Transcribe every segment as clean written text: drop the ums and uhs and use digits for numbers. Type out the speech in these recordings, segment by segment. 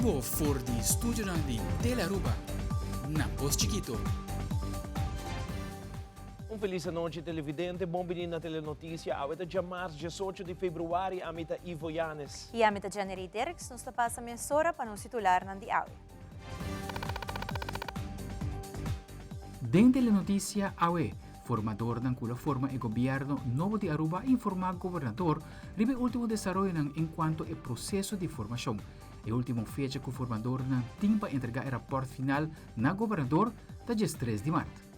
bibo for di studionan di Tele Aruba na Pos Chikito. Un felis anochi televidente, bon bini na Telenoticia. Awe ta djamars 18 di februari, ami ta Ivo Yanes. Y ami ta Jennery Dirks, nos ta pasa mesora pa nos titularnan di awe. Den Telenoticia awe, formadornan cu lo forma e gobierno nobo di Aruba a informa gobernador riba e ultimo desaroyonan encuanto e proceso di formacion. E ultimo fecha cu formadornan tin pa entrega e raport final na gobernador ta 13 di maart.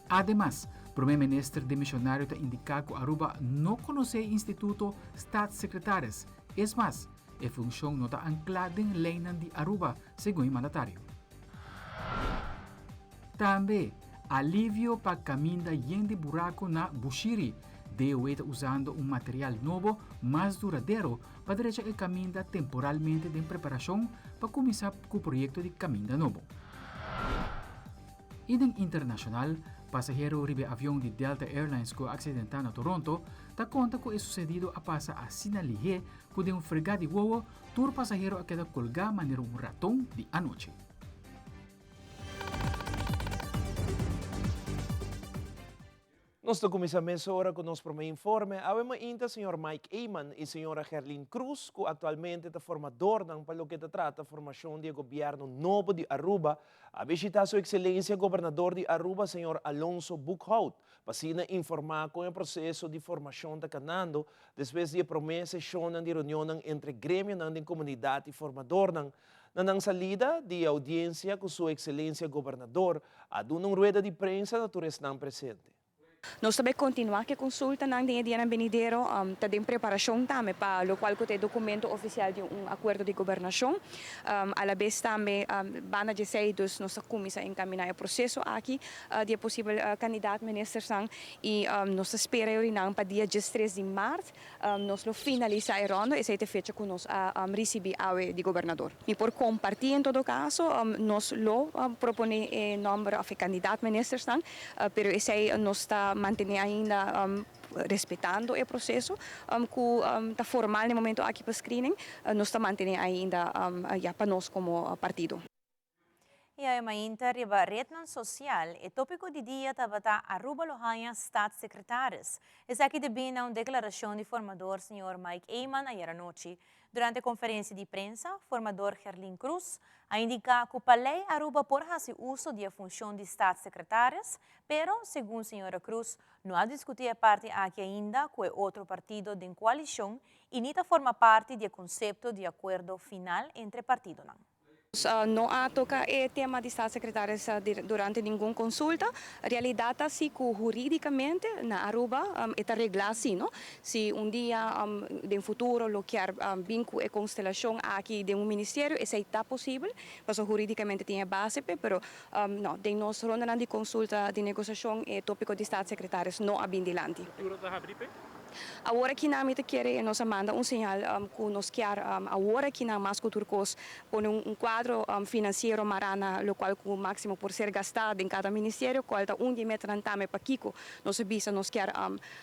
Ademas, Prome Minister demisionario ta indica cu Aruba no conoce e instituto Staatssecretaris. Es mas, e funcion no ta ancla den leynan di Aruba, segun e mandatario. Tambe, alivio pa caminda yen di buraco na Bushiri. DOW ta usando un material nobo, mas duradero, pa drecha e caminda temporalmente den preparacion pa cuminsa cu proyecto di caminda nobo. Y den internacional, pasahero riba e avion di Delta Airlines cu a accidenta na Toronto ta conta cu e sucedido a pasa asina lihe cu den un frega di wowo tur pasahero a keda colga manera un raton di anochi. Nos ta kuminsá mesora ku nos promé informe. Awe mainta señor Mike Eman i señora Gerlien Croes, ku aktualmente ta formadornan pa loke ta trata formashon di e gobièrnu nobo di Aruba, a bishitá su ekselensia gobernador di Aruba, señor Alonso Boekhoudt, pa asina informá kon e proseso di formashon ta kanando despues di e promé seshonnan di reunionnan entre gremionan den komunidat i formadornan. Na nan salida di e oudiensia ku su ekselensia gobernador a duna un rueda di prensa na tur esnan presente. Nos ta bai kontinuá ku e konsultanan den e dianan benidero. Ta den preparashon tambe pa lokual ku ta e dokumento ofisial di un akuerdo di gobernashon. Alabes tambe banda di esei dus nos ta kuminsá enkaminá e proseso aki di e posibel kandidat ministersnan i nos ta spera e orinan pa dia diestres di mart Nos lo finalisa e rondo, esei ta e fecha ku nos a risibí awe di gobernador. Mi por kompartí en todo kaso, nos lo proponé e nòmber òf e kandidat ministersnan, pero esei nos ta mantené ainda respetando e proseso ku ta formal na e momento aki pa screening, nos ta mantené ainda ya pa nos komo partido. Y awe mainta riba rednan social e topico di dia tabata Aruba lo haña staatssecretaris. Esaki debí na un declaracion di formador señor Mike Eman ayer anochi. Durante conferencia di prensa, formador Gerlien Croes a indica cu pa ley Aruba por haci uso di e funcion di staatssecretaris, pero, segun señora Croes, no a discuti e parti aki ainda cu e otro partido den coalicion y ni ta forma parti di e concepto di acuerdo final entre partidonan. No a toca e tema di staatssecretaris durante ningun consulta. Realidad ta si cu huridicamente na Aruba e ta regla asi, no? Si un dia den futuro lo kier bin cu e constelacion aki den un ministerio, esey ta posibel, pasobra huridicamente tin e base p'e, pero no, den nos rondanan di consulta di negociacion e topico di staatssecretaris no a bin dilanti. Futuro ta habri p'e? Awor aki nan mi ta kere nos a manda un señal ku nos kier awor aki nan mas ku tur kos pone un kuadro finansiero mará na lokual ku máksimo por ser gastá den kada ministerio kual ta un di e metanan tambe pakiko nos a bisa nos kier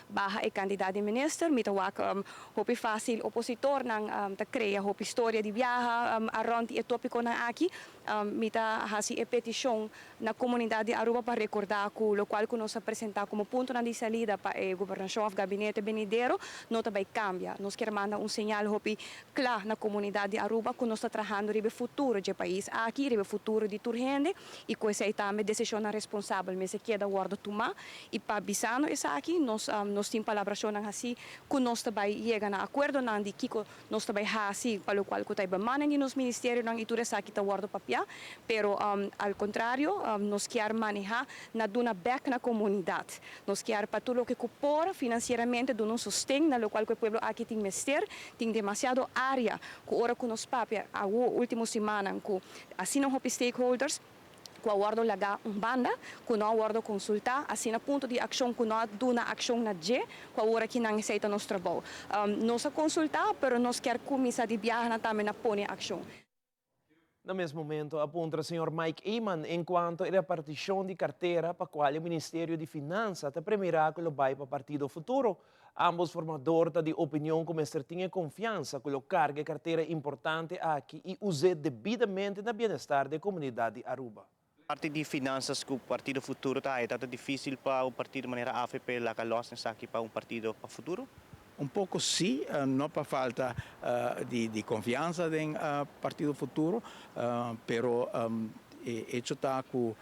baha e kantidat di minister. Mi ta wak hopi fásil opositornan ta krea hopi storia di biaha arònt di e tópikonan aki. Mi ta hasi e petishon na komunidat di Aruba pa rekordá ku lokual ku nos a presentá komo puntonan di salida pa e gobernashon òf gabinete benidero no ta bai kambia. Nos kier manda un señal hopi kla na komunidat di Aruba ku nos ta trahando riba e futuro dje pais aki, riba e futuro di tur hende i ku esei tambe desishonnan responsabel mester keda wòrdu tumá. I pa bisando esaki nos nos tin palabrashonnan hasí ku nos ta bai yega na akuerdonan di kiko Nos ta bai hasi pa lokual ku ta e bemanan di nos ministerionan i tur esaki ta wòrdu papiá, pero al kontrario nos kier manehá na duna bèk na komunidat. Nos kier pa tur loke ku por finansieramente duna un sosten na lokual ku e pueblo aki tin mester. Tin demasiado área ku ora ku nos papia awo último simannan ku asina hopi stakeholders, ku a wòrdu lagá un banda, ku no a wòrdu konsultá, asina punto di akshon ku no a duna akshon na dje, ku awor aki nan esei ta nos trabou. Nos a konsultá, pero nos kier kuminsá di biahanan tambe na pone akshon. Na mes momento a puntra señor Mike Eman encuanto e reparticion di cartera pa cual e Ministerio di Finansa ta premira cu lo bay pa Partido Futuro. Ambos formador ta di opinion cu mester tin e confiansa cu lo carga e cartera importante aki y us'e debidamente na bienestar di e comunidad di Aruba. Parti di finanzas cu Partido Futuro ta haya ta dificil pa un partido manera avp laga los esaki pa un partido pa futuro? Un poco si, no pa falta di confiansa den Partido Futuro, pero e hecho ta cu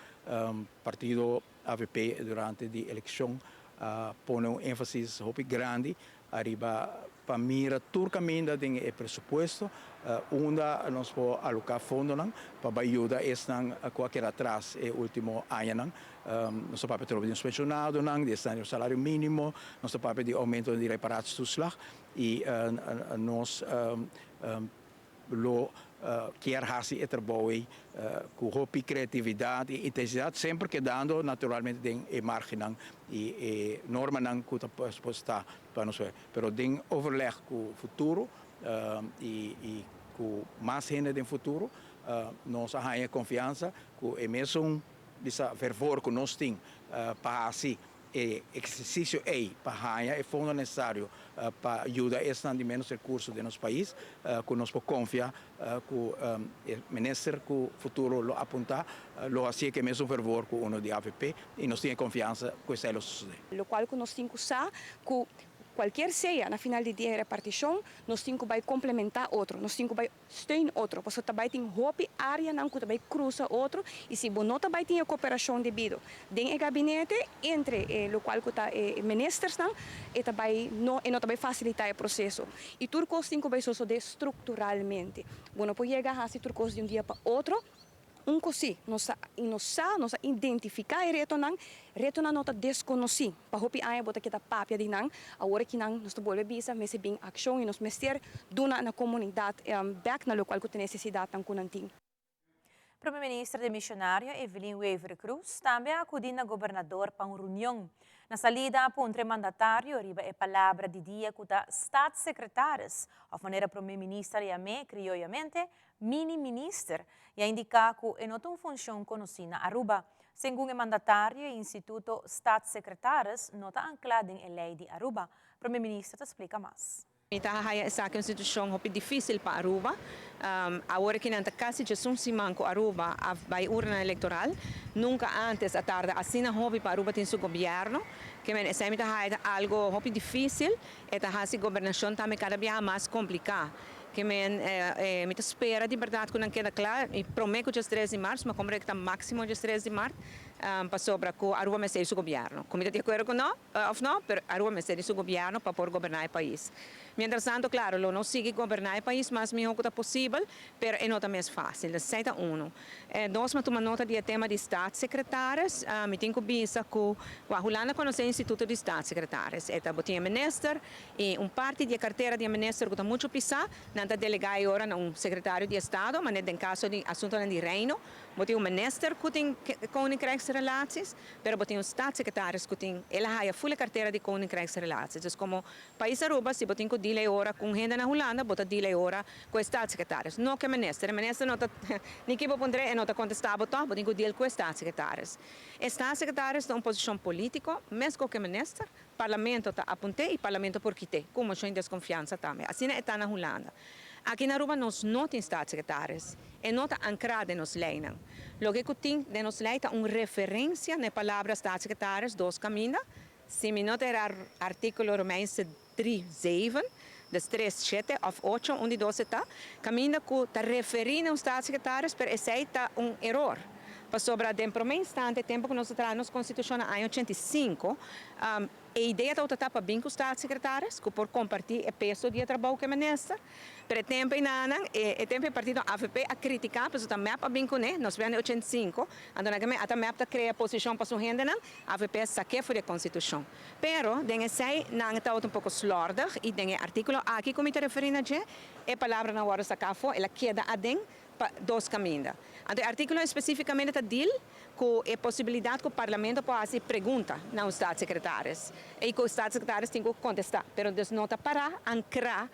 Partido avp durante di eleccion a pone un enfasis hopi grandi ariba pa mira tur caminda den e presupuesto unda nos por aloca fondonan pa bay yuda esnan cu a keda atras e ultimo añanan. Nos ta papia atrobe di nos pensionadonan, di esnan di nos salario minimo, nos ta papia di aumento di reparatietoeslag y nos lo kier haci e trabou ey cu hopi creatividad y intensidad, semper kedando naturalmente den e margennan y e normanan cu ta sta pa nos. Pero den overleg cu futuro y cu mas hende den futuro, nos a haya confiansa cu e mesun bisa fervor cu nos tin pa haci e ehercicio ey pa haya e fondo necesario pa yuda esnan di menos recurso den nos pais, cu nos por confia cu e minister cu futuro lo apunta lo haci cu e mesun fervor cu uno di avp y nos tin e confiansa cu esey lo sosode. Locual cu nos tin cu sa cu cualkier sea na final di dia e reparticion, nos tin cu bay complementa otro, nos tin cu bay steun otro, pasobra ta bay tin hopi areanan cu ta bay cruza otro y si bo no ta bay tin e cooperacion debido den e gabinete entre e locual cu ta e ministersnan, e ta bay no e no ta bay facilita e proceso y tur cos tin cu bay sosode structuralmente. Bo no por yega haci tur cos di un dia pa otro. Un cos si, nos ta y nos sa, nos a identifica e retonan, retonan no ta desconoci, pa hopi aña bo ta keda papia di nan, awor aki nan nos ta bolbe bisa mester bin accion y nos mester duna na comunidad bek na locual cu ta necesidadnan cu nan tin. Prome Minister demisionario Evelyn Wever-Croes tambe a acudi na Gobernador pa un reunion. Na salida a puntra e mandatario riba e palabra di dia cu ta Staatssecretaris, of manera Prome Minister yam'e crioyamente, Mini Minister, y a indica cu e no ta un funcion conoci na Aruba. Segun e mandatario e instituto Staatssecretaris no ta ancla den e ley di Aruba. Prome Minister ta splica mas. Mi ta haya esaki un situacion hopi dificil pa Aruba. Awor aki nan ta casi 11 siman cu Aruba a bay urna electoral. Nunca antes a tarda asina hopi pa Aruba tin su gobierno. Ke men esey mi ta haya ta algo hopi dificil. E ta haci gobernacion tambe cada biaha mas complica. Ke men mi ta spera di berdad cu nan keda cla y prome cu 13 di maart, ma como ta maximo 13 di maart, pasobra cu Aruba mester su gobierno. Cu mi ta di acuerdo cu no of no, pero Aruba mester su gobierno pa por goberna e pais. Mientras tanto, claro, lo nos sigui goberna e pais mas miho cu ta posibel, pero e no ta mes facil. Esey ta uno. Dos, mi a tuma nota di e tema di staatssecretaris. Mi tin cu bisa cu Hulanda conoce instituto di staatssecretaris. E ta bo tin e minister y un parti di e cartera di e minister cu ta mucho pisa, nan ta delega e ora na un secretario di estado, ma den caso di asuntonan di reino, bo tin un minister cu tin koninkrijksrelaties, pero bo tin un staatssecretaris cu tin, el a haya full e cartera di koninkrijksrelaties. Dus como pais Aruba, si bo tin cu deal e ora cu un hende na Hulanda, bo ta deal e ora cu e staatssecretaris, no cu e minister. E minister no ta, ni ki bo pondre, e no ta contesta bo toch, bo tin cu deal cu e staatssecretaris. E staatssecretaris ta un posicion politico, mesco cu e minister. Parlamento ta apunte y parlamento por kite, cu mocion di desconfiansa tambe. Asina e ta na Hulanda. Aki na Aruba nos no tin staatssecretaris. E no ta ancra den nos leynan. Loke cu tin den nos ley ta un referencia na e palabra staatssecretaris dos caminda. Si mi no ta era, articulo Romeinse 3 7, dus 3 7 of 8, un di dos ta, caminda cu ta referi na un staatssecretaris, pero esey ta un error. Pasobra den prome instante, tempo cu nos a traha nos constitucion na aña 85, e idea ta pa bin cu staatssecretaris, cu por comparti e peso di trabou cu minister. Pero tempo nan, e tempo e partido AVP a critica, pasobra ta MEP a bin cune, nos bin 85, anto na ata MEP ta crea posicion pa su hendenan, AVP sac'e for di constitucion. Pero den esey nan ta un poco slordig y den e articulo aki cu mi ta referi na dje, e palabra nan wordo saca afo, el a keda aden pa dos caminda. Anto, e articulo specificamente ta deal cu e posibilidad cu parlamento por haci pregunta na staatssecretaris. Y cu staatssecretaris tin cu contesta, pero dus no ta para ancra.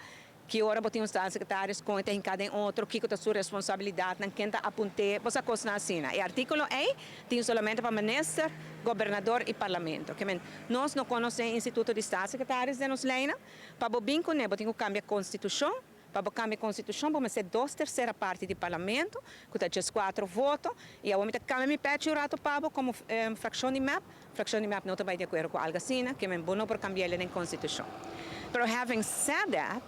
Ki ora bo tin un staatssecretaris, kon e ta hinká den otro, kiko ta su responsabilidatnan, ken ta apunt'é, bo sa kosnan asina. E artíkulo ei tin solamente pa minister, gobernador i parlamento. Ke men, nos no konosé instituto di staatssecretaris den nos leinan. Pa bo bin kuné bo tin ku kambia konstitushon. Pa bo kambia konstitushon bo mester dos tersera parti di parlamento, ku ta djeskuatro voto. I awor mi ta kambia mi pèchi un rato pa bo komo frakshon di mep. Frakshon di mep no ta bai di akuerdo ku algu asina, ke men bo no por kambi'el den konstitushon. Pero having said that,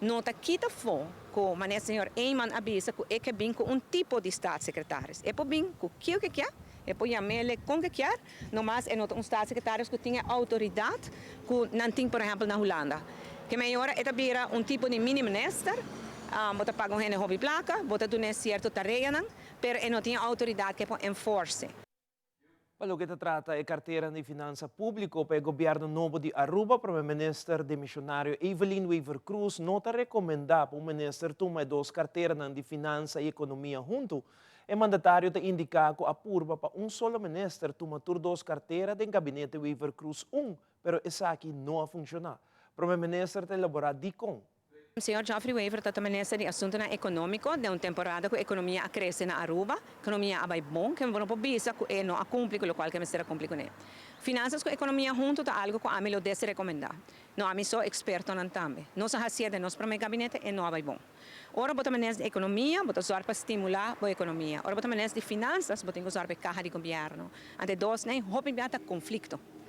no ta kita afó ku manera señor Eman a bisa ku e ke bin ku un tipo di staatssecretaris. E por bin ku kiko ke kier, e por yam'el kon ke kier, nomas e no ta un staatssecretaris ku tin e outoridat ku nan tin por ehèmpel na Hulanda. Ke men ora e ta bira un tipo di mini minister, bo ta paga un hende hopi plaka, bo ta dun'é sierto tareanan, pero e no tin e outoridat ke por enforse. Pa loke ta trata e cartera di finansa publico pa e gobierno nobo di Aruba, Prome Minister demisionario Evelyn Wever-Croes no ta recomenda pa un minister tuma e dos carteranan di finansa y economia hunto. E mandatario ta indica cu a purba pa un solo minister tuma tur dos cartera den gabinete Wever-Croes un, pero esaki no a funciona. Prome Minister ta elabora dicon. Señor Geoffrey Wever ta ta minister di Asuntonan Economico den un temporada cu economia a crece na Aruba. Economia a bay bon, ke bo no por bisa cu e no a cumpli cu locual cu e mester a cumpli cune. Finanzas cu economia hunto ta algo cu ami lo desrecomenda. No ami so, expertonan tambe. Nos a hacié den nos prome gabinete, e no a bay bon. Ora bo ta minister di economia, bo ta zorg pa stimula bo economia. Ora bo ta minister di finanzas, bo tin cu zorg pa e caha di gobierno. Ante dos nan hopi bia ta conflicto.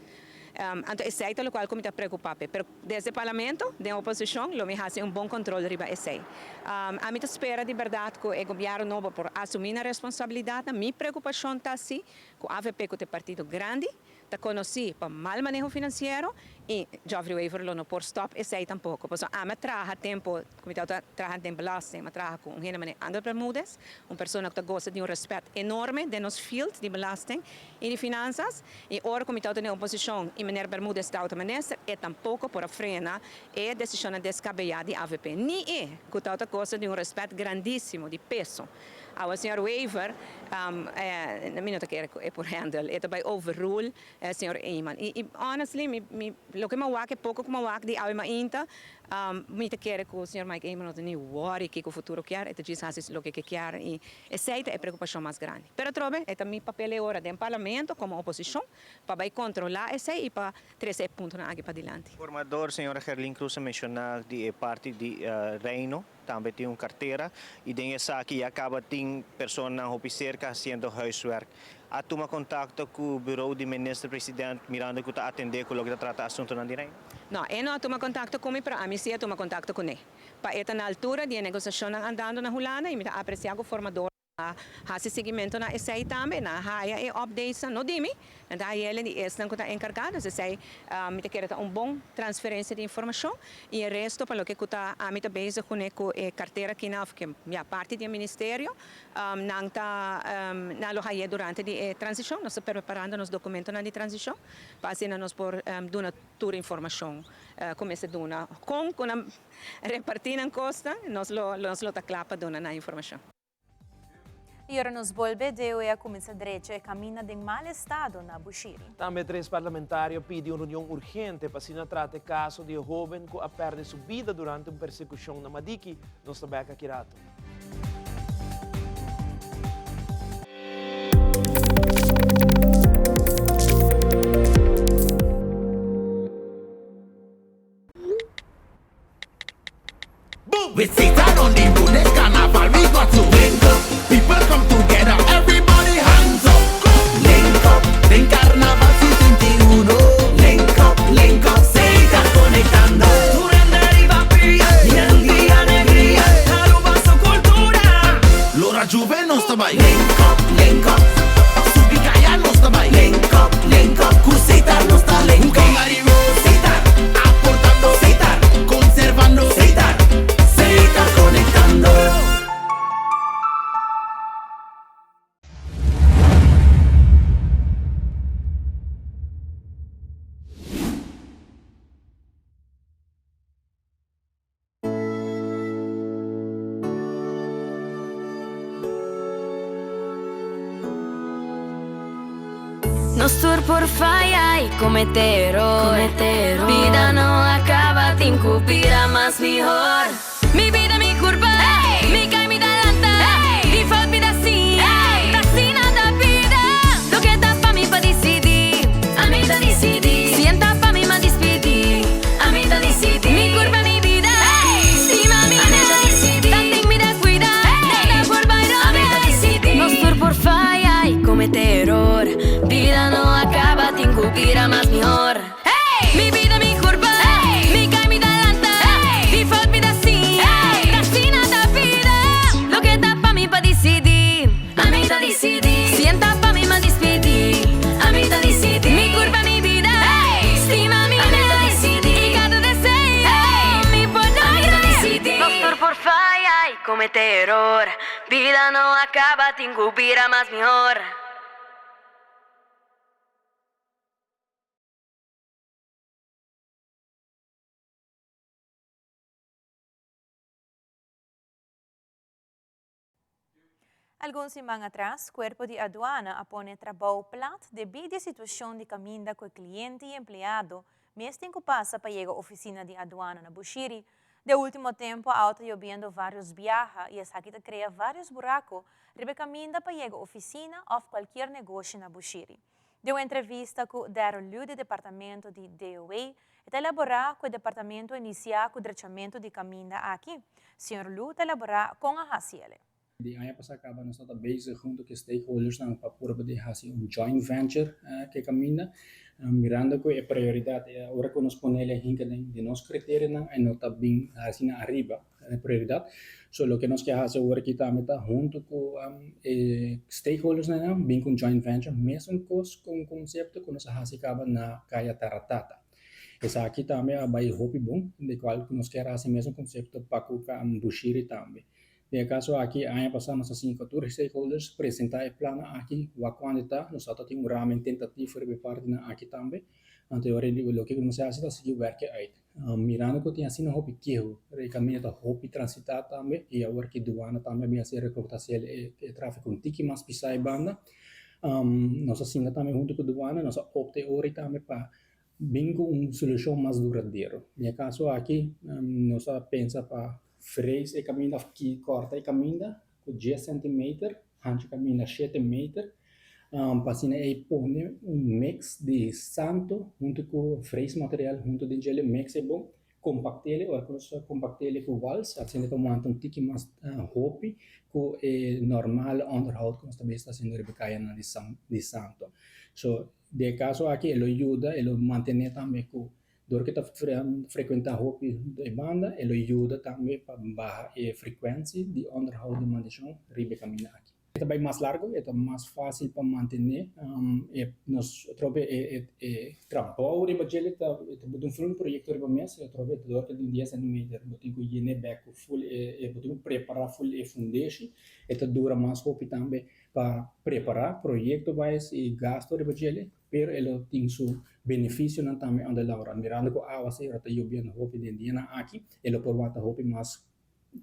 Anto esey ta locual cu mi ta preocupa p'e. Pero desde Parlamento, den oposicion, lo mi haci un bon control riba esey. Ami ta spera di berdad cu e gobierno nobo por asumi nan responsabilidadnan. Mi preocupacion ta si cu avp cu ta e partido grandi, ta conoci pa mal maneho financiero y Geoffrey Wever lo no por stop esey tampoco. Pasobra ami a traha tempo cu mi tabata traha den belasting, mi a traha cu un hende manera Angel Bermudez, un persona cu ta goza di un respet enorme den nos field di belasting y di finanzas. Y ora cu mi tabata den oposicion y meneer Bermudez tabata minister, e tampoco por a frena e decisionnan descabeya di avp. Ni e, cu tabata goza di un respet grandisimo, di peso. Awe señor Wever, mi no ta kere cu e por handle, e ta bay overrule señor Eman. Y honestly, mi, mi, loke mi a wak, e poco cu mi a wak di awe mainta, Mi ta kere ku señor Mike Eman no ta ni wòri kiko futuro kier, e ta djis hasi loke ke kier i esei ta e preokupashon mas grandi. Pero atrobe e ta mi papel e ora den parlamento komo oposishon pa bai kontrolá esei i pa trese e puntonan aki padilanti. Formador señora Gerlin Cruz a menshoná di e parti di Reino tambe tin un kartera i den esaki ya kaba tin personanan hopi serka hasiendo huiswerk. A tuma kontakto ku burou di minister president mirando ku ta atendé ku loke ta trata asuntunan di Reino? No, e no a tuma kontakto ku mi, pero ami si a tuma kontakto kuné. Pa e ta na altura di e negosiashonnan andando na Hulanda i mi ta apresiá ku formadornan a hasi siguimentu na esei tambe. Nan a haya e updatesnan, no di mi, nan ta haya el di esnan ku ta enkargá. Dus esei mi ta kere ta un bon transferensia di informashon. I e resto pa loke ku ta ami ta bezig kuné ku e kartera akina òf ke ya parti di e ministerio, Nan ta nan lo haye durante di e transishon. Nos ta preparando nos dokumentonan di transishon pa asina nos por duna tur informashon ku mester duna. Kon ku nan repartí nan kosnan, nos lo nos lo ta kla pa duna nan informashon. I ora nos bolbe, DOE a kuminsá drecha e kaminda den mal estado na Bushiri. Tambe tres parlamentario a pidi un reunion urgente pa asina trata e kaso di e hóben ku a pèrdè su bida durante un persekushon na Madiki. Nos ta bèk aki rato. With Satan on the road, next carnival we got to link up. People come together, everybody hands up. Link up, den carnaval 61. Link up, link up, Satan conectando. Lora Juve nos ta bai. Link up, link up. Subi kaya nos ta bai. Link up, link up. Ku Setar nos ta link up. Setar, aportando. Setar, conservando. Setar, Setar conectando. Nos tur por faya y comete eror. Vida no acaba, tin cu bira mas mihor. Mi bida mi curpa, mi cai mi ta lanta, di fout mi ta siña, ta asina ta bida. Loke ta pa mi pa dicidi, ami ta dicidi. Si en ta pa mi m'a dispidi, ami ta dicidi. Mi curpa mi bida, stima mi mes, tanten mi ta cuida, nada por bay robes. Nos tur por faya y comete eror, bida no a caba, tin cu bira mas mihor. Mi bida mi curpa, mi cai mi ta lanta, di fout mi ta siña, ta asina ta bida. Loke ta pa mi pa dicidi, ami ta dicidi. Si en ta pa mi m'a dispidi, ami ta dicidi. Mi curpa mi bida, stima mi mes, y cada deseo mi por logra. Nos tur por faya y comete eror, bida no a caba, tin cu bira mas mihor. Algun siman atras, Cuerpo di Aduana a pone trabou plat debí di e situacion di caminda cu e cliente y empleado mes tin cu pasa pa yega oficina di aduana na Bushiri. De ultimo tempo a ta yobiendo varios biaha y esaki ta crea varios buraco riba e caminda pa yega oficina of cualkier negoshi na Bushiri. Den un entrevista cu Darryl Liu di departamento di DOA, e ta elabora cu e departamento a inicia cu drechamento di caminda aki. Señor Liu ta elabora con a haci ele. Di aña pasá kaba nos tabata bezig huntu ku e stakeholdersnan pa purba di hasi un joint venture ku e kaminda, mirando ku e prioridat ora ku nos pone el a hinka den di nos kriterionan e no ta bin asina ariba e prioridat. So loke nos ke hasi awor aki tambe ta huntu ku e stakeholdersnan bin ku un joint venture mesun kos ku un konsepto ku nos a hasi kaba na Kaya Taratata. Esaki tambe a bai hopi bon, di kual ku nos kier hasi mesun konsepto pa ku Bushiri tambe. Den e kaso aki, aña pasá nos a sinti ku tur e stakeholders presentá e plannan aki, wak kuantu ta, nos a ta tin un ramen tentativo riba e partinan aki tambe. Anto e ora di loke ku nos a hasi ta sigui wèrk e uit. Mirando ku tin asina hopi keho, e kaminda ta hopi transitá tambe i awor ki duana tambe a bin hasi rekortá e tráfiko un tiki mas pisá e banda, nos a sinta tambe huntu ku duana, nos a opta e ora tambe pa bin ku un solushon mas duradero. Den e kaso aki nos a pensa pa Frees e kaminda òf ki kòrta e kaminda ku dies sentimeter, hanchu kaminda shete meter, pa asina ei pone un mix di santu huntu ku frees material huntu den djele, mix e bon, kompakt'e, ora ku nos a kompakt'e ku wals, asina ta wanta un tiki mas hopi ku e normal onderhoud ku nos ta bes ta hasiendo riba e kayanan di santu. So, den e kaso aki e lo yuda, e lo mantené tambe ku Dor ku e ta frekuentá hopi e banda, e lo yuda tambe pa baha e frekuensi di onderhoud di mantenshon riba e kaminda aki. E ta bai mas largu, e ta mas fásil pa mantené. E nos atrobe e e trabou riba djele ta e ta un full proyekto riba mes, atrobe dor ku tin dies sentimeter bo tin ku yen'é bèk ku full e bo tin ku prepará full e fundeshi, e ta dura mas hopi tambe pa prepará proyekto wise i gasto riba djele. Pero e lo tin su beneficionan tambe unda Laura. Mirando cu awa sera ta yobiendo hopi den dianan aki, e lo por wanta hopi mas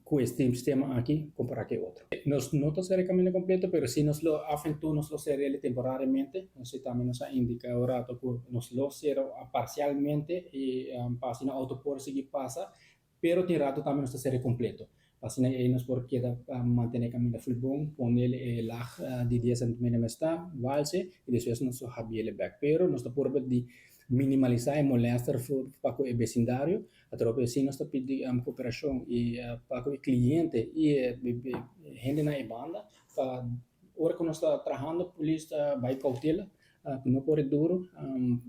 cu e sistema aki compara cu e otro. Nos no ta cera e caminda completo, pero si nos lo af en toe nos lo cer'el temporariamente. Nos si tambe nos a indica un rato cu nos lo cera parcialmente y pa asina auto por sigui pasa. Pero tin rato tambe nos ta sere completo. Pa asina ei nos por keda mantene e caminda full bon, pone e lag di dies centimeter mes ta, walse, y despues nos ta habiele bek. Pero nos ta purba di minimalisa e molester pa cu e becindario. Atrobe si nos ta pidi cooperacion y pa cu e cliente y e hendenan e banda pa ora cu nos ta trahando polis ta bay cautela cu no core duro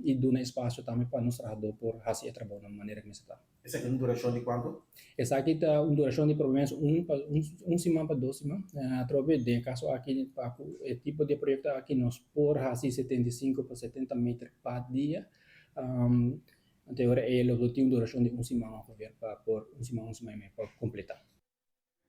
y duna espacio tambe pa nos trahador por haci e trabou na manera cu mester ta. Esaki un durashon di kuantu? Esaki ta un durashon di por lo menos un pa un siman pa dos siman. Atrobe den e kaso aki pa ku e tipo di proyekto aki nos por hasi 75 pa 70 meter pa dia. Anto e ora ei lo tin un durashon di un siman ongeveer pa por un siman un siman i mei pa kompletá.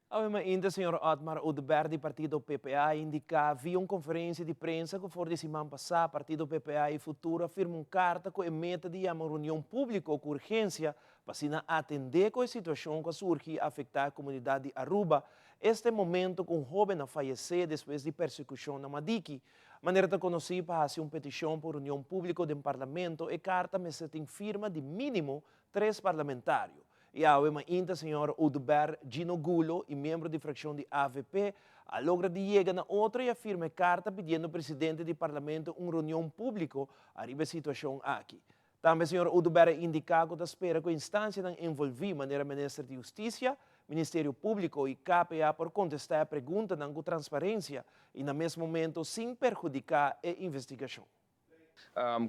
Awe mainta señor Otmar Oduber di partido PPA a indica via un conferencia di prensa cu for di siman pasa partido PPA y Futuro a firma un carta cu e meta di yama un reunion publico cu urgencia pa asina atende cu e situacion cu a surgi y afecta e comunidad di Aruba esta e momento cu un hoben a fayece despues di persecucion na Madiki. Manera ta conoci pa haci un peticion pa un reunion publico den Parlamento e carta mester tin firma di minimo tres parlamentario. Y awe mainta señor Oduber Gino Gulo y miembro di fraccion di avp a logra di yega na otro y a firma e carta pidiendo presidente di Parlamento un reunion publico ariba e situacion aki. Tambe señor Oduber a indica cu ta spera cu instancianan envolvi manera Minister di Husticia, Ministerio Publico y KPA por contesta e preguntanan cu transparencia y na mes momento sin perhudica e investigacion.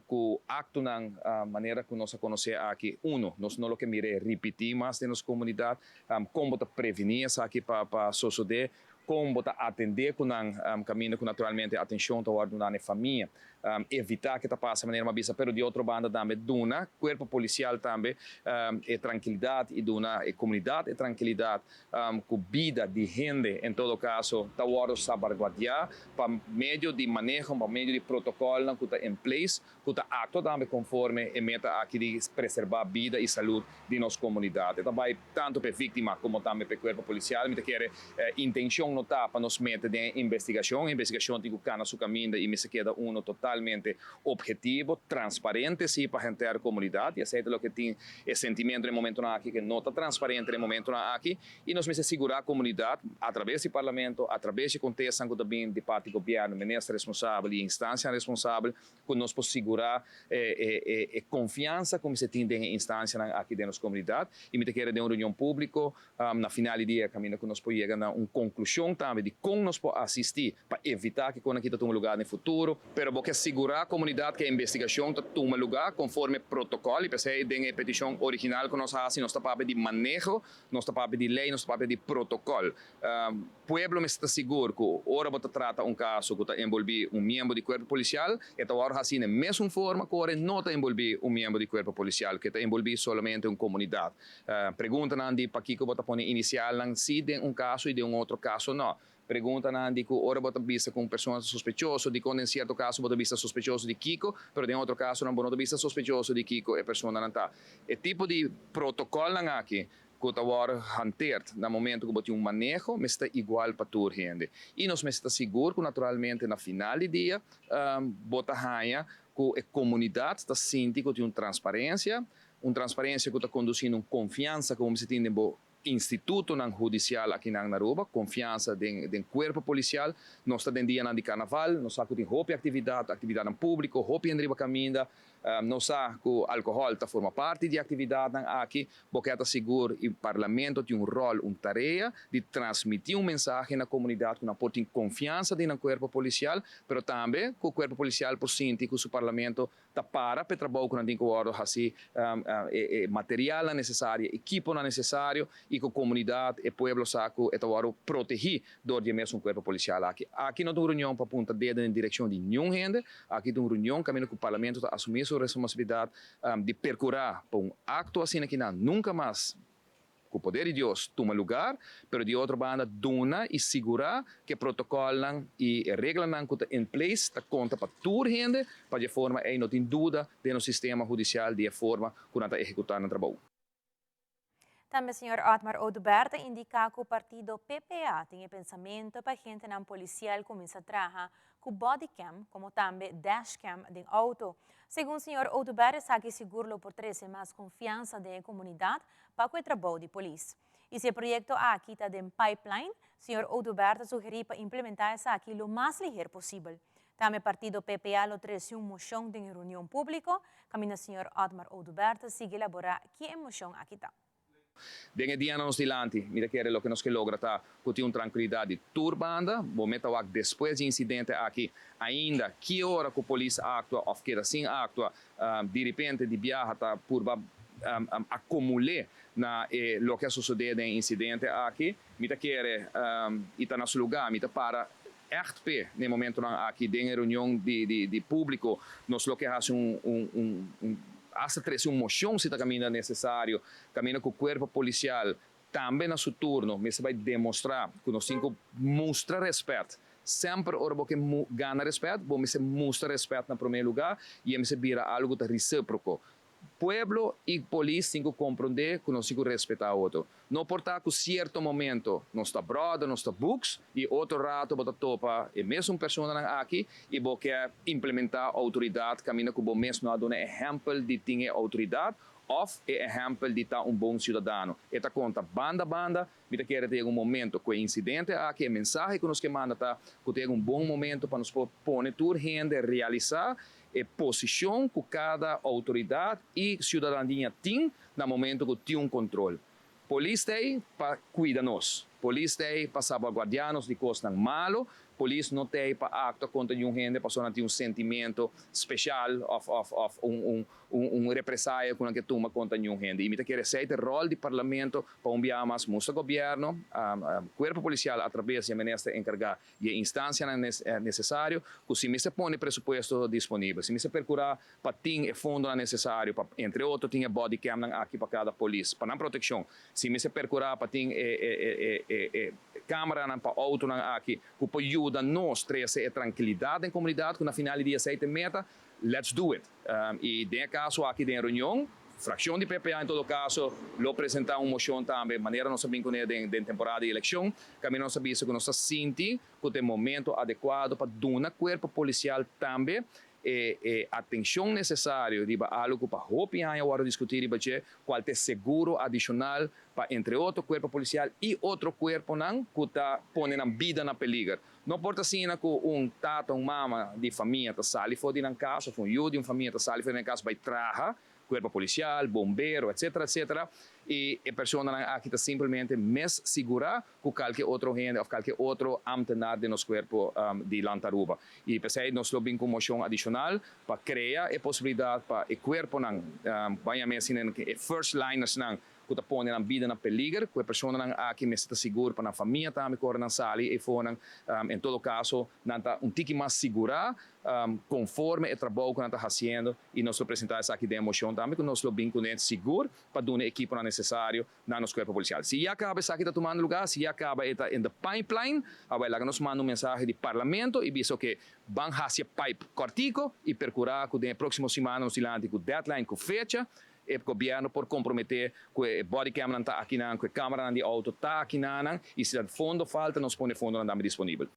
Ku aktonan manera ku nos a konosé aki, uno, nos no lo ke mir'é ripití mas den nos komunidat. Kon bo ta prevení esaki pa pa sosodé? Kon bo ta atendé ku nan kaminda ku naturalmente atenshon ta wòrdu duna na e famia? Evitá ke ta pasa manera mi a bisa, pero di otro banda tambe duna kuerpo polisial tambe e trankilidat i duna e komunidat e trankilidat ku bida di hende en todo kaso ta wòrdu sabarguardiá pa medio di maneho, pa medio di protokòlnan ku ta in place, ku ta aktua tambe konforme e meta aki di preserbá bida i salud di nos komunidat. E ta bai tantu pa e víktima komo tambe pa e kuerpo polisial. Mi ta kere intenshon no ta pa nos mete den e investigashon. E investigashon tin ku kana su kaminda i mester keda unu totalmente ophetivo, transparente si pa henter komunidat i esei ta loke tin e sentimentu den e momentunan aki ke no ta transparente den e momentunan aki i nos mester sigurá komunidat atrabes di parlamento, atrabes di kontesnan ku ta bin di parti gobièrnu, minister responsabel i instansianan responsabel ku nos por sigurá e e konfiansa ku mester tin den e instansianan aki den nos komunidat i mi ta kere den un reunion públiko Na final di dia kaminda ku nos por yega na un konklushon tambe di kon nos por asistí pa evitá ku e kosnan aki ta tuma lugá den futuro. Pero bo ke sigurá komunidat ku e investigashon ta tuma lugá konforme protokòl i p'esei den e petishon original ku nos hasi nos ta papia di maneho, nos ta papia di lei, nos ta papia di protokòl. Pueblo mester ta sigur ku ora bo ta trata un kaso ku ta enbolbí un miembro di kuerpo polisial, e ta wòrdu hasí na e mesun forma ku ora e no ta enbolbí un miembro di kuerpo polisial, ku e ta enbolbí solamente un komunidat. Preguntanan di pakiko bo ta pone inisialnan si den un kaso i den un otro kaso no. Preguntanan di ku ora bo ta bisa ku un persona ta sospechoso, dikon den sierto kaso bo ta bisa sospechoso di kiko, pero den otro kasonan bo no ta bisa sospechoso di kiko e personanan ta. E tipo di protokòlnan aki ku ta wòrdu hanteerd na momento ku bo tin un maneho mester ta igual pa tur hende. I nos mester ta sigur ku naturalmente na final di dia bo ta haña ku e komunidat ta sinti ku tin un transparensia, Un transparencia cu ta conduci na un confiansa cu bo mester tin den bo institutonan hudicial akinan na Aruba, confiansa den den cuerpo policial. Nos ta den dianan di carnaval, nos sa cu tin hopi actividad, actividadnan publico, hopi hende riba caminda. Nos sa cu alcohol ta forma parti di e actividadnan aki. Bo ke ta sigur y Parlamento tin un rol, un tarea di transmiti un mensahe na comunidad cu nan por tin confiansa den nan cuerpo policial, pero tambe cu cuerpo policial por sinti cu su Parlamento Ta para pa e trabou ku nan tin ku wòrdu hasi, e materialnan nesesario, e ekiponan nesesario i ku komunidat, e pueblo sa ku e ta wòrdu protegí dor di e mesun kuerpo polisial aki. Aki no ta un reunion pa punta dedo den direkshon di niun hende, aki ta un reunion kaminda ku parlamento ta asumí su responsabilidat di perkurá pa un akto asina ki nan nunka mas Ku poder di Dios tuma lugar, pero di otro banda duna i sigurá ku e protokòlnan i e reglanan ku ta in place ta konta pa tur hende, pa di e forma ei no tin duda den nos sistema hudisial di e forma ku nan ta ehekutá nan trabou. Tambe señor Otmar Oduber ta indiká ku partido PPA tin e pensamento pa agentenan polisial kuminsá traha ku bodycam komo tambe dashcam den outo. Segun señor Oduber esaki sigur lo por trese mas konfiansa den e komunidat pa ku e trabou di polis. I si e proyekto aki ta den pipeline, señor Oduber ta sugerí pa implementá esaki lo mas liher posibel. Tambe partido PPA lo trese un moshon den e reunion públiko, kaminda señor Otmar Oduber ta sigui elaborá ki e moshon aki ta. Den e dianan nos dilanti, mi ta kere loke nos ke logra ta ku tin un trankilidat di tur banda. Bo meta wak despues di insidente aki ainda ki ora ku polis aktua òf keda sin aktua, diripente di biaha ta purba akomul'é na e loke a sosodé den e insidente aki. Mi ta kere i ta na su lugá, mi ta para ègt p'e na e momentonan aki den e reunion di públiko nos lo ke hasi un un hasta trese un moshon si ta kaminda nesesario, kaminda ku kuerpo polisial tambe na su turno mester bai demostrá ku nos tin ku mustra rèspèt. Semper ora bo ke gana rèspèt bo mester mustra rèspèt na promé lugá i e mester bira algu ku ta resíproko. Pueblo i polis tin ku komprondé ku nos tin ku respetá otro. No por ta ku sierto momento nos ta bròder, nos ta buks i otro rato bo ta topa e mesun personanan aki i bo ke implementá outoridat kaminda ku bo mes no a duna ehèmpel di tin e outoridat. òf e ehèmpel di ta un bon siudadano. E ta konta banda banda. Mi ta kere ta yega un momento ku e insidente aki, e mensahe ku nos ke manda ta ku ta yega un bon momento pa nos por pone tur hende realisá e posishon ku kada outoridat i siudadandia tin na momento ku tin un kontrol. Polis ta ei pa kuida nos. Polis ta ei pa salbaguardiá nos di kosnan malu. Polis no ta ei pa aktua kontra niun hende pasobra nan tin un sentimiento speshal òf òf òf un un un un represaya ku nan ke tuma kontra niun hende. I mi ta kere esei ta e ròl di parlamento pa un biaha mas mustra gobièrnu, kuerpo polisial atrabes di e minister enkargá i e instansianan nesesario ku si mester pone presupuesto disponibel, si mester perkurá pa tin e fondonan nesesario pa entre otro tin e bodycamnan aki pa kada polis pa nan protekshon, si mester perkurá pa tin e kameranan pa outonan aki ku por yuda nos trese e trankilidat den komunidat ku na final di dia esei ta e meta, let's do it. I den e kaso aki den e reunion, frakshon di PPA en todo kaso lo presentá un moshon tambe manera nos a bin kuné den temporada di elekshon, kaminda nos a bisa ku nos ta sinti ku ta e momento adekuado pa duna kuerpo polisial tambe e e atenshon nesesario riba algu ku pa hopi aña wòrdu diskutí riba dje, kual ta e seguro adishonal pa entre otro kuerpo polisial i otro kuerponan ku ta pone nan bida na peliger. No por ta asina ku un tata, un mama di famia ta sali for di nan kas òf un yu di un famia ta sali for di nan kas bai traha, kuerpo polisial, bombero, etcetera, etcetera, i e personanan aki ta simplemente mes sigurá ku kalke otro hende òf kalke otro ámtenar den nos kuerpo di Land Aruba. I p'esei nos lo bin ku un moshon adishonal pa krea e posibilidat pa e kuerponan, ban yam'é asina, e first linersnan, ku ta pone nan bida na peliger, ku e personanan aki mester ta sigur pa nan famia tambe ku ora nan sali eifonan, en todo kaso nan ta un tiki mas sigurá konforme e trabou ku nan ta hasiendo i nos lo presentá esaki den e moshon tambe ku nos lo bin kuné sigur pa duna e ekiponan nesesario na nos kuerpo polisial. Si ya kaba esaki ta tumando lugá, si ya kaba e ta in the pipeline, awor laga nos manda un mensahe di parlamento i bisa oke ban hasi e pipe kòrtiko i perkurá ku den e próksimo simannan nos dilanti ku deadline ku fecha E gobierno por compromete cu e bodycamnan ta akinan, cu e cameranan di auto ta akinanan y si ta fondo falta nos pone fondonan tambe disponibel.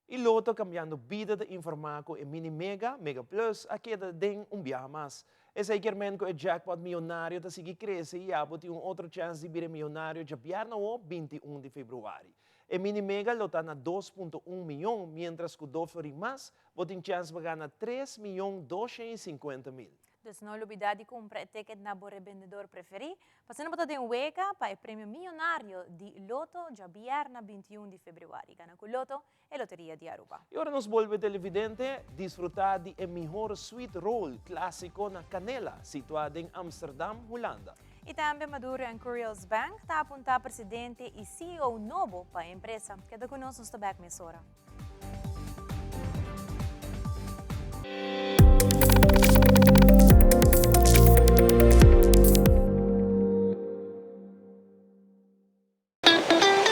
E Lotto Cambiando Bida ta informa cu e Mini Mega, Mega Plus, a keda den un biaha mas. Esey kier men cu e jackpot miyonario ta sigui crece y abo tin un otro chance di bira miyonario djabièrnè awo, 21 di februari. E Mini Mega lo ta na 2.1 miyon, mientras cu do florin mas, bo tin chance pa gana 3 miyon 250 mil. Dus no lubida di cumpra e ticket na bo rebendedor preferi, p'asina bo ta den wega pa e premio miyonario di Lotto djabierna 21 di februari. Gana cu Lotto, e loteria di Aruba. Y ora nos bolbe televidente, disfruta di e mihor sweet roll clasico na Canela, situa den Amsterdam, Hulanda. Y tambe Maduro and Curios Bank ta apunta presidente y CEO nobo pa e empresa. Keda cu nos, nos ta bek mesora.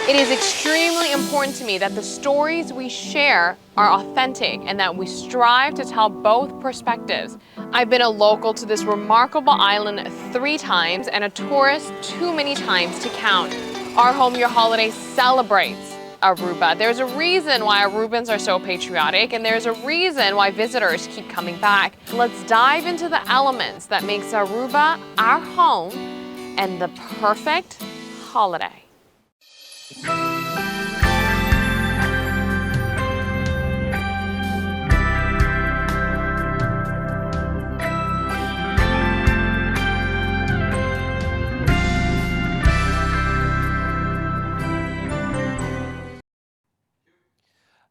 It is extremely important to me that the stories we share are authentic and that we strive to tell both perspectives. I've been a local to this remarkable island three times and a tourist too many times to count. Our Home Your Holiday celebrates Aruba. There's a reason why Arubans are so patriotic and there's a reason why visitors keep coming back. Let's dive into the elements that makes Aruba our home and the perfect holiday.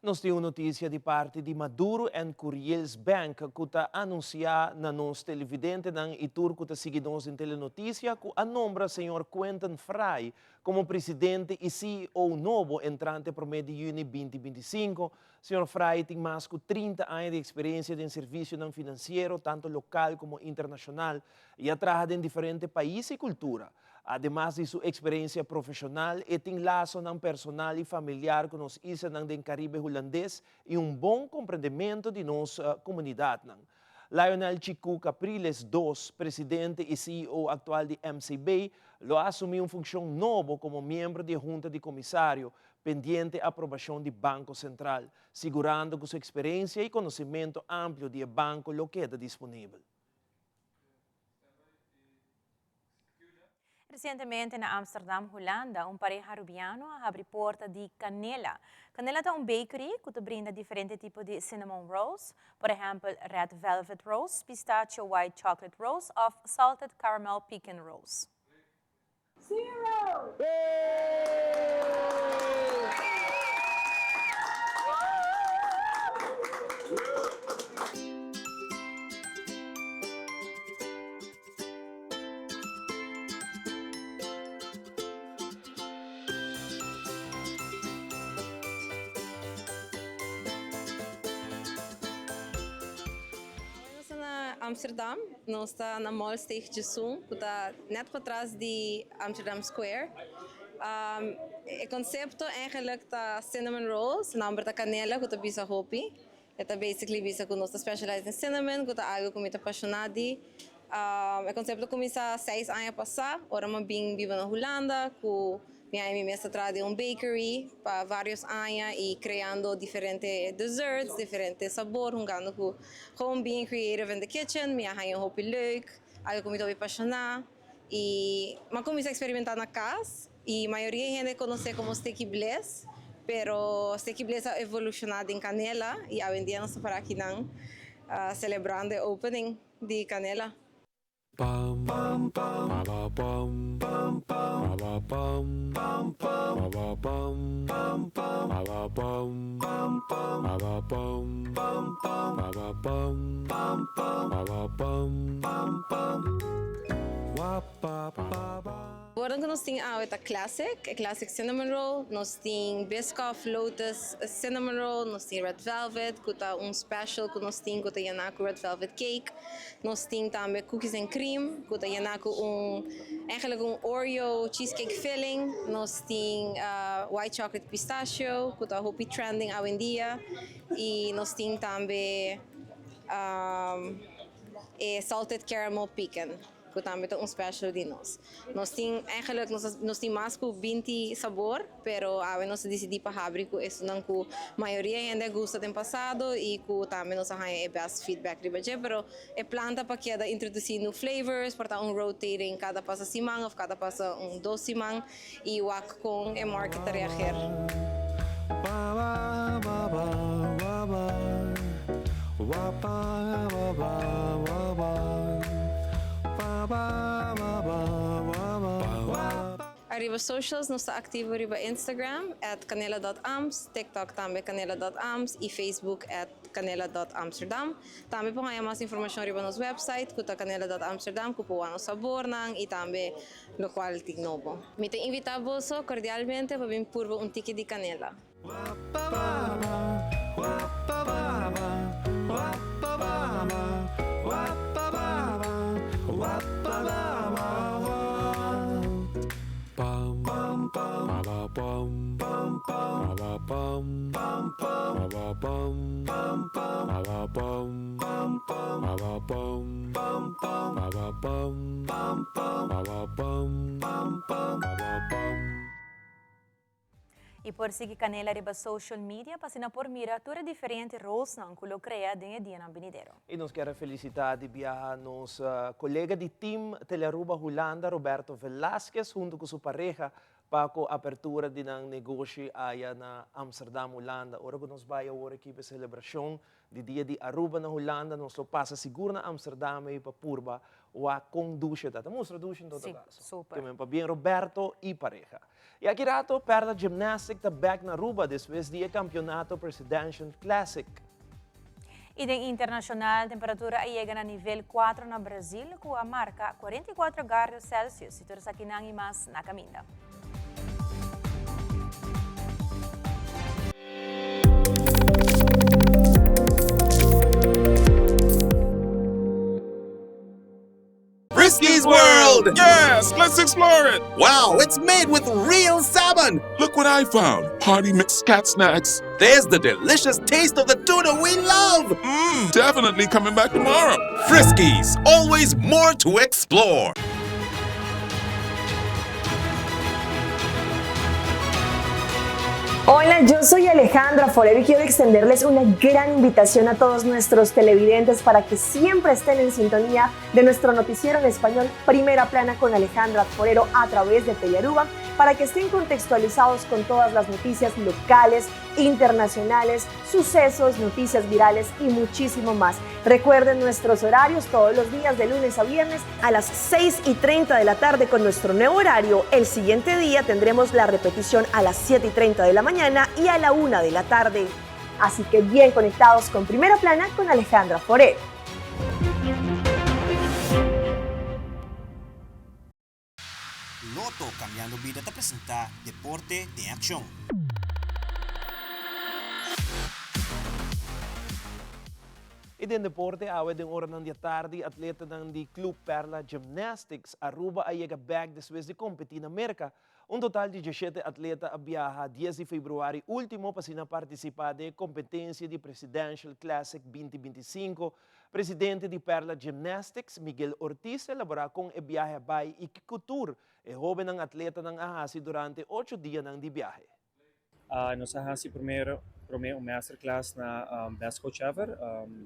Nos tin un noticia di parti di Maduro and Curiels Bank cu ta anuncia na nos televidentenan y tur cu ta sigui nos den Telenoticia cu a nombra señor Quentin Fry como presidente y CEO nobo entrante prome di juni binti 25. Señor Fry tin mas cu 30 aña di experiencia den servicionan financiero tanto local como internacional y a traha den diferente pais y cultura. Ademas di su eksperensia profeshonal, e tin lasonan personal i familiar ku nos islanan den Karibe Hulandes i un bon komprendementu di nos komunidatnan. Lionel Chicu Capriles dos, presidente i CEO aktual di MCB, lo a asumí un funkshon nobo komo miembro di e Hunta di Komisario, pendiente aprobashon di Banko Sentral, sigurando ku su eksperensia i konosementu amplio di e banko lo keda disponibel. Resientemente na Amsterdam, Hulanda, un pareha Arubiano a habri porta di Canela. Canela ta un bakery cu ta brinda diferente tipo di cinnamon rolls, por ehempel red velvet rolls, pistachio white chocolate rolls of salted caramel pecan rolls. Zero! Awe nos ta na Amsterdam, nos ta na Molsteeg Djesun ku ta net patras di Amsterdam Square. E konsepto eigenlijk ta cinnamon rolls, nomber ta Canela ku ta bisa hopi. E ta basically bisa ku nos ta specialize den cinnamon, ku ta algu ku mi ta pashoná di. E konsepto kuminsá seis aña pasá, ora mi a bin biba na Hulanda ku mi a i mi mes ta traha den un bakery pa vários aña i kreando diferente desserts, diferente sabor, hungando ku gewoon being creative in the kitchen. Mi a haña hopi leuk, algu ku mi ta hopi pashoná i mi a kuminsá eksperimentá na kas. E mayoria hende konosé komo Sticky Bliss, pero Sticky Bliss a evolushoná den Canela i awendia nos ta para akinan selebrando e opening di Canela. Borden ku nos tin awe ta classic, e classic cinnamon roll, nos tin Biscoff Lotus cinnamon roll, nos tin red velvet ku ta un special ku nos tin ku ta yená ku red velvet cake, nos tin tambe cookies and cream ku ta yená ku un eigenlijk un Oreo cheesecake filling, nos tin white chocolate pistachio ku ta hopi trending awendia i nos tin tambe e salted caramel pecan. Ku tambe ta un special di nos. Nos tin eigenlijk nos nos tin mas ku binti sabor, pero awe nos a disidí pa habri ku esunnan ku mayoria hende a gusta den pasado i ku tambe nos a haña e best feedback riba dje. Pero e plan ta pa keda introdusí new flavors, por ta un rotating kada pasa siman òf kada pasa un dos siman i wak kon e market ta reageer. Ariba socials nos ta activo riba Instagram at canela dot ams, TikTok tambe canela dot ams y Facebook at canela dot amsterdam. Tambe por haña mas informacion riba nos website cu ta canela dot amsterdam cu por wak nos sabornan y tambe Locual tin nobo. Mi ta invita boso cordialmente pa bin purba un tiki di canela. Y por sigui Canela riba social media pa asina por mira tur e diferente rolsnan cu lo crea den e dianan binidero. Y nos kier a felicita di biaha nos colega di team Telearuba Hulanda Roberto Velasquez hunto cu su pareha pa cu apertura di nan negoshi aya na Amsterdam Hulanda. Ora cu nos bay awor aki pa e celebracion Di dia di Aruba na Hulanda nos lo pasa sigur na Amsterdam ei pa purba wak kon dushe ta. Ta mustra dushe en todo kaso. Sí, super. Ke men pabien Roberto i pareha. I aki rato Perla Gymnastic ta bek na Aruba despues di e kampionato Presidential Classic. I den internashonal temperatura a yega na nivel kuatro na Brazil ku a marka 44 gardo Celsius. I tur esakinan i mas na kaminda. Friskies World! Yes, let's explore it! Wow, it's made with real salmon! Look what I found! Party mix cat snacks. There's the delicious taste of the tuna we love! Mmm, definitely coming back tomorrow. Friskies, always more to explore. Hola, yo soy Alejandra Forero y quiero extenderles una gran invitación a todos nuestros televidentes para que siempre estén en sintonía de nuestro noticiero en español Primera Plana con Alejandra Forero a través de Telearuba para que estén contextualizados con todas las noticias locales, internacionales, sucesos, noticias virales y muchísimo más. Recuerden nuestros horarios todos los días de lunes a viernes a las 6 y 30 de la tarde con nuestro nuevo horario. El siguiente día tendremos la repetición a las 7 y 30 de la mañana y a la 1 de la tarde. Así que bien conectados con Primera Plana con Alejandra Forero. Lotto Cambiando Bida ta presenta Deporte den Accion. Y den deporte awe den oranan di atardi atletanan di Club Perla Gymnastics Aruba a yega bek despues di competi na Merca. Un total di dieshete atleta a biaha dies di februari ultimo pa asina participa den e competencia di Presidential Classic binti 25. Presidente di Perla Gymnastics, Miguel Ortiz a elabora con e biahe a bay y kico tur e hobennan atletanan a haci durante ocho dianan di biahe. Nos a haci prome prome un masterclass na Best Coach Ever,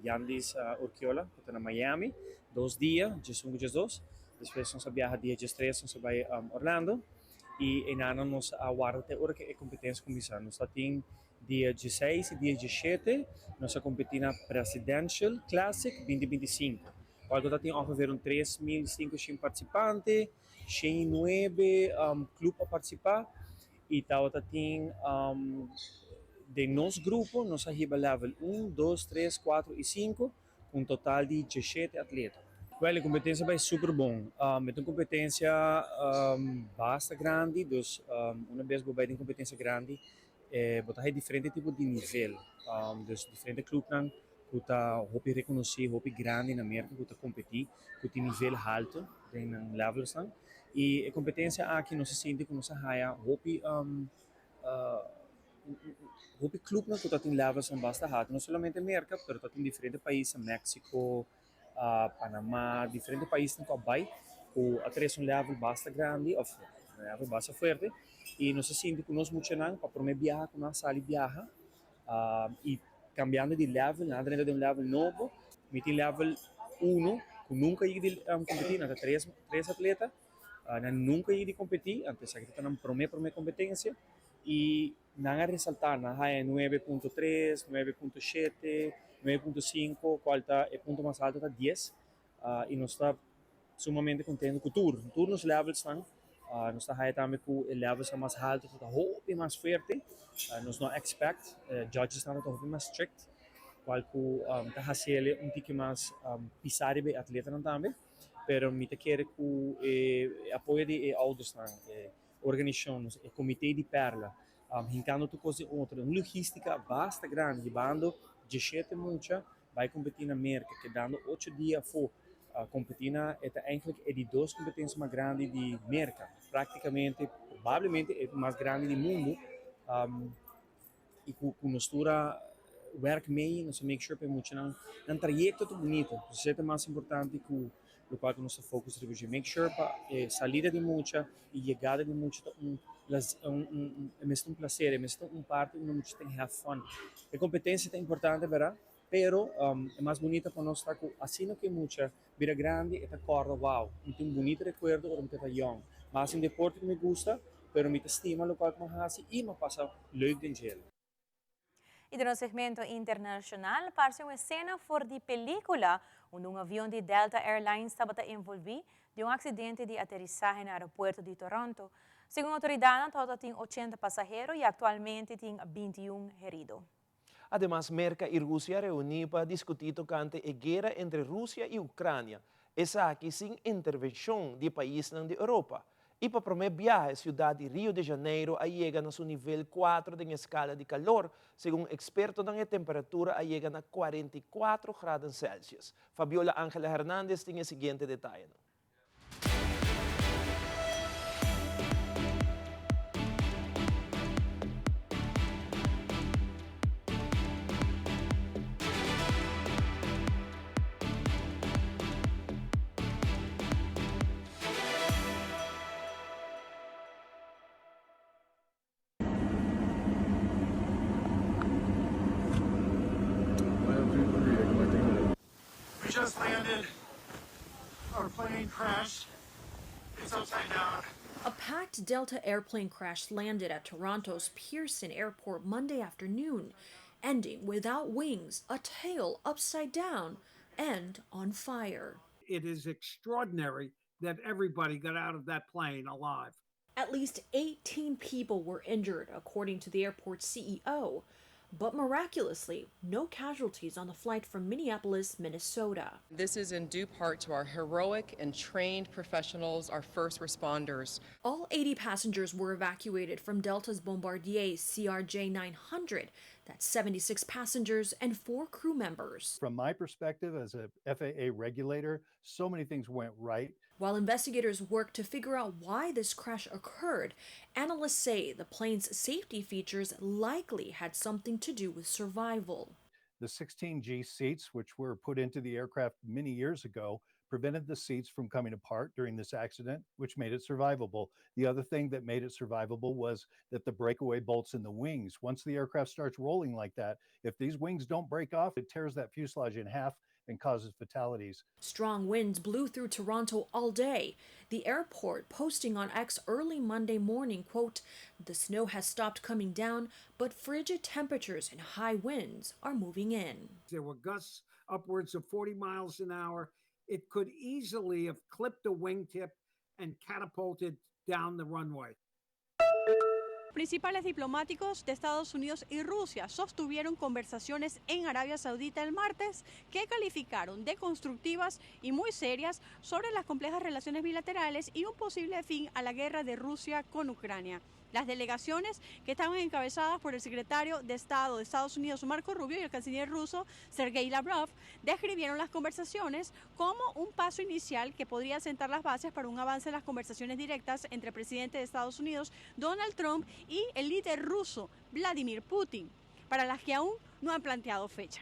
Yandis Urquiola, cu ta na Miami, dos dia, diesun cu diesdos. Despues nos a biaha dia diestres, nos a bay Orlando y eynan nos a warda te ora cu e competencia cuminsa. Nos ta tin Dia dieseis i dia diesshete nos a kompetí na Presidential Classic 2025, kual ku ta tin ongeveer un 3500 partisipante, 109 klup a partisipá i tabata tin den nos grupo nos a hiba level un, dos, tres, kuatro i sinku ku un total di diesshete atleta. Wèl e kompetensia bai super bon. E ta un kompetensia basta grandi, dus una bes bo bai den kompetensia grandi E bo ta hay diferente tipo di nivel, dus diferente clubnan cu ta hopi reconoci, hopi grandi na Merca cu ta competi, cu tin nivel halto den nan levelsnan. Y e competencia aki nos a sinti cu nos a haya hopi hopi clubnan cu ta tin levelsnan basta halto, no solamente Merca pero ta tin diferente paisnan, Mexico, Panama, diferente paisnan cu a bay cu a trece un level basta grandi of un level basta fuerte y nos a sinti cu nos muchanan pa prome biaha cu nan a sali biaha y cambiando di level, nan a drenta den un level nobo, mi tin level uno cu nunca a yega di competi, nan ta tres tres atleta, nan nunca a yega di competi, anto esaki ta nan prome prome competencia y Nan a resaltá nan haya 9.3, 9.7, 9.5, cual ta e punto mas alto ta 10 y nos ta sumamente contento cu tur, tur nos levelsnan. Nos ta haya tambe cu e levelsnan mas alto ta hopi mas fuerte, nos no a expect, judgesnan ta hopi mas strict, cual cu ta haciele un tiki mas pisa riba e atletanan tambe, pero mi ta kere cu e apoyo di e oudersnan, e Organishon, nos e Komité di Perla, hinkando tur kos den otro. Un logistika basta grandi, hibando 17 mucha bai kompetí na Merka, kedando ocho dia afó kompetí na e ta eigentlik e di dos kompetensia mas grandi di Merka, praktikamente, probablemente e mas grandi di mundu. I ku ku nos tur a wèrk mee, nos a make sure pa e muchanan nan trayekto ta bunita. Esei ta mas importante ku lokual ku nos ta focus riba dje. Make sure pa e salida di mucha i yegada di mucha ta un un e mester un plaser, e mester un parti unda mucha ta have fun. E kompetensia ta importante bèrdat, pero e mas bunita pa nos ta ku asina ku e mucha bira grandi e ta kòrda, wow, mi tin un bunita rekuerdo ora mi tabata yòn. Mi a hasi un deporte ku mi gusta, pero mi ta stima lokual ku mi a hasi i mi a pasa leuk den djel. I den nos segmento internashonal parse un esena for di pelíkula unda un avion di Delta Airlines tabata envolví den un aksidente di aterisahe na aeropuerto di Toronto. Segun outoridatnan tabata tin 80 pasahero i aktualmente tin 21 herido. Ademas Merka i Rusia a reuní pa diskutí tokante e guera entre Rusia i Ukrania, esaki sin intervenshon di e paisnan di Europa. I pa promé biaha e siudat di Rio de Janeiro a yega na su nivel kuatro den e skala di kalor, segun ekspertonan e temperatura a yega na 44 graden Celsius. Fabiola Angela Hernandez tin e siguiente detayenan. We just landed. Our plane crashed. It's upside down. A packed Delta airplane crash landed at Toronto's Pearson Airport Monday afternoon, ending without wings, a tail upside down, and on fire. It is extraordinary that everybody got out of that plane alive. At least 18 people were injured, according to the airport's CEO. But miraculously, no casualties on the flight from Minneapolis, Minnesota. This is in due part to our heroic and trained professionals, our first responders. All 80 passengers were evacuated from Delta's Bombardier CRJ 900. That's 76 passengers and four crew members. From my perspective as a FAA regulator, so many things went right. While investigators work to figure out why this crash occurred, analysts say the plane's safety features likely had something to do with survival. The 16G seats, which were put into the aircraft many years ago, prevented the seats from coming apart during this accident, which made it survivable. The other thing that made it survivable was that the breakaway bolts in the wings. Once the aircraft starts rolling like that, if these wings don't break off, it tears that fuselage in half and causes fatalities. Strong winds blew through Toronto all day. The airport posting on X early Monday morning, quote, "The snow has stopped coming down, but frigid temperatures and high winds are moving in." There were gusts upwards of 40 miles an hour. It could easily have clipped a wingtip and catapulted down the runway. Principales diplomáticos de Estados Unidos y Rusia sostuvieron conversaciones en Arabia Saudita el martes que calificaron de constructivas y muy serias sobre las complejas relaciones bilaterales y un posible fin a la guerra de Rusia con Ucrania. Las delegaciones, que estaban encabezadas por el secretario de Estado de Estados Unidos, Marco Rubio, y el canciller ruso, Sergei Lavrov, describieron las conversaciones como un paso inicial que podría sentar las bases para un avance en las conversaciones directas entre el presidente de Estados Unidos, Donald Trump, y el líder ruso, Vladimir Putin, para las que aún no han planteado fecha.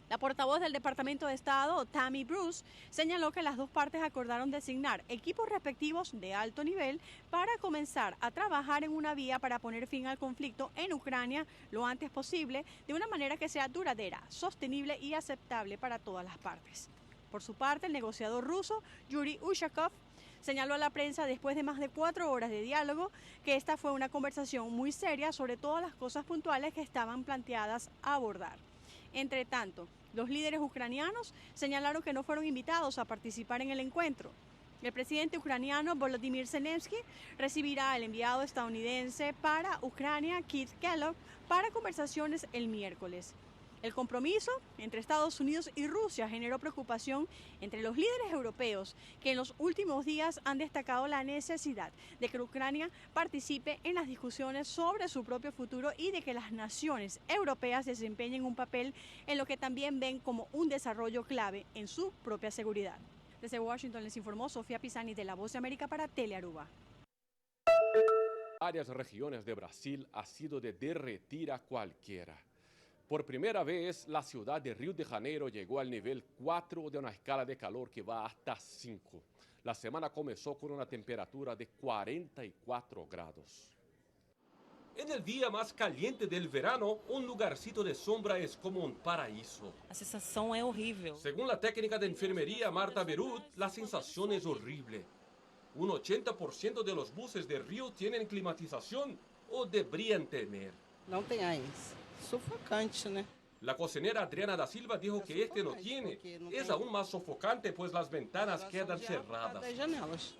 La portavoz del Departamento de Estado, Tammy Bruce, señaló que las dos partes acordaron designar equipos respectivos de alto nivel para comenzar a trabajar en una vía para poner fin al conflicto en Ucrania lo antes posible, de una manera que sea duradera, sostenible y aceptable para todas las partes. Por su parte, el negociador ruso, Yuri Ushakov, señaló a la prensa después de más de cuatro horas de diálogo que esta fue una conversación muy seria sobre todas las cosas puntuales que estaban planteadas a abordar. Entre tanto, los líderes ucranianos señalaron que no fueron invitados a participar en el encuentro. El presidente ucraniano Volodymyr Zelensky recibirá al enviado estadounidense para Ucrania, Keith Kellogg, para conversaciones el miércoles. El compromiso entre Estados Unidos y Rusia generó preocupación entre los líderes europeos, que en los últimos días han destacado la necesidad de que Ucrania participe en las discusiones sobre su propio futuro y de que las naciones europeas desempeñen un papel en lo que también ven como un desarrollo clave en su propia seguridad. Desde Washington les informó Sofía Pisani de La Voz de América para Telearuba. Varias regiones de Brasil ha sido de derretir a cualquiera. Por primera vez, la ciudad de Río de Janeiro llegó al nivel 4 de una escala de calor que va hasta 5. La semana comenzó con una temperatura de 44 grados. En el día más caliente del verano, un lugarcito de sombra es como un paraíso. A sensação é horrível. Según la técnica de enfermería Marta Berut, la sensación es horrible. Un 80% de los buses de Río tienen climatización o deberían tener. Não tem ar. Sufocante, né? La cocinera Adriana da Silva dijo que este no tiene. Es aún más sofocante pues las ventanas quedan cerradas. Das janelas.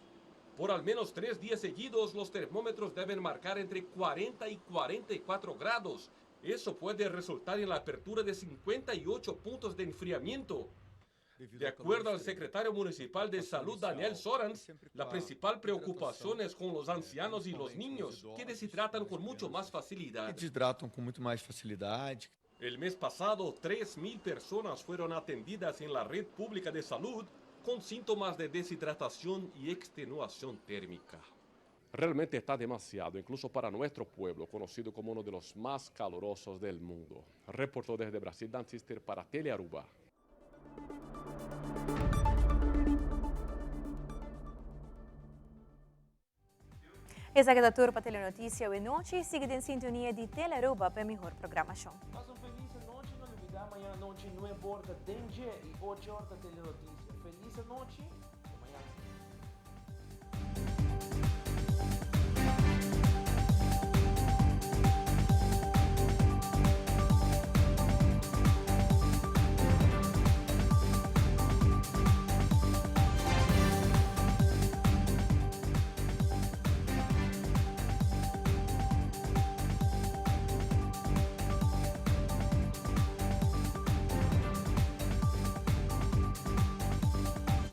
Por al menos tres días seguidos, los termómetros deben marcar entre 40 y 44 grados. Eso puede resultar en la apertura de 58 puntos de enfriamiento. De acuerdo al secretario municipal de Salud, Daniel Sorans, la principal preocupación es con los ancianos y los niños, que deshidratan con mucho más facilidad. Que desidratam com muito mais facilidade. El mes pasado, 3.000 personas fueron atendidas en la red pública de salud con síntomas de deshidratación y extenuación térmica. Realmente está demasiado, incluso para nuestro pueblo, conocido como uno de los más calurosos del mundo. Reportó desde Brasil Dan Sister para Telearuba. Esaki ta tur pa Telenoticia awe nochi. Sigui den sintonia di Telearuba pa e mihor programacion. Pasa un feliz nochi, no lubida. mañan anochi 9 or ta Dengue y 8 or ta Telenoticia. Feliz anochi, te mañan.